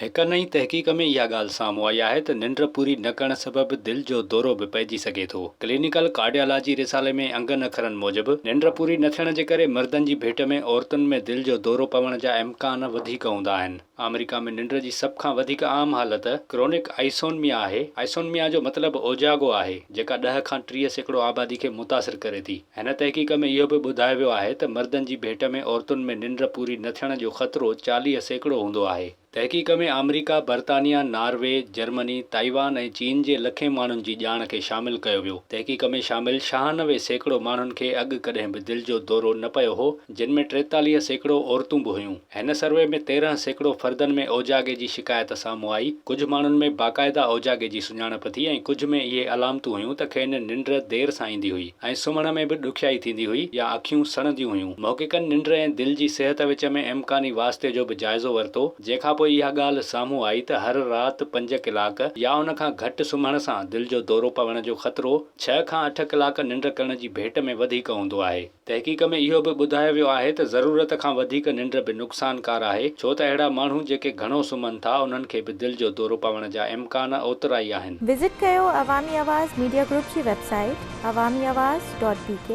هڪ نئين تحقيق ۾ اها ڳالهه سامهون آئي آهي ته ننڊ پوري نه ڪرڻ سبب دل جو دورو به پئجي سگهي ٿو. ڪلينيڪل ڪارڊيالاجي رسالي ۾ انگن اکرن موجب، ننڊ پوري نه ٿيڻ جي ڪري مردن جي ڀيٽ ۾ عورتن ۾ دل جو دورو پوڻ جا امڪان وڌيڪ هوندا آهن. آمريڪا ۾ ننڊ جي سڀ کان وڌيڪ عام حالت ڪرونڪ آئسونميا آهي. آئسونميا جو مطلب اوجاڳو آهي، جيڪا 10 کان 30% آبادي کي متاثر ڪري ٿي. هن تحقيق ۾ اهو به ٻڌايو ويو آهي ته مردن جي ڀيٽ ۾ عورتن ۾ ننڊ پوري نه ٿيڻ جو خطرو 40% هوندو آهي. تحقيق ۾ آمريڪا، برطانيا، ناروي، جرمني، تائيوان ۽ چين جي لکين ماڻهن جي ڄاڻ کي شامل ڪيو ويو. تحقيق ۾ شامل 96% ماڻهن کي اڳ ڪڏهن به دل جو دورو نه پيو هو، جن ۾ 43% عورتون به هيون. هن سروي ۾ 13% فردن ۾ اوجاڳي جي شڪايت سامهون آئي. ڪجهه ماڻهن ۾ باقاعده اوجاڳي جي سڃاڻپ ٿي ۽ ڪجهه ۾ اهي علامتون هيون ته کين ننڊ دير سان ايندي هئي. ۽ سمهڻ ۾ به ڏکيائي ٿيندي هئي يا اکيون سڙنديون هيون. محققن ننڊ ۽ دل جي صحت وچ ۾ امڪاني واسطي جو به جائزو ورتو، جنهن کان پوء اها ڳالهه سامهون آئي ته هر رات پنج ڪلاڪ يا ان کان گهٽ سمهڻ سان دل جو دورو پوڻ جو خطرو ڇهه کان اٺ ڪلاڪ ننڊ ڪرڻ جي ڀيٽ ۾ وڌيڪ هوندو آهي. تحقيق ۾ اهو به ٻڌايو ويو آهي ته ضرورت کان وڌيڪ ننڊ به نقصانڪار آهي، ڇو ته اهڙا ماڻهو جيڪي گهڻو سمهن ٿا انهن کي به دل جو دورو پوڻ جا امڪان اوترا ئي آهن. وزٽ ڪيو عوامي آواز ميڊيا گروپ جي website Awami Awaz dot B K.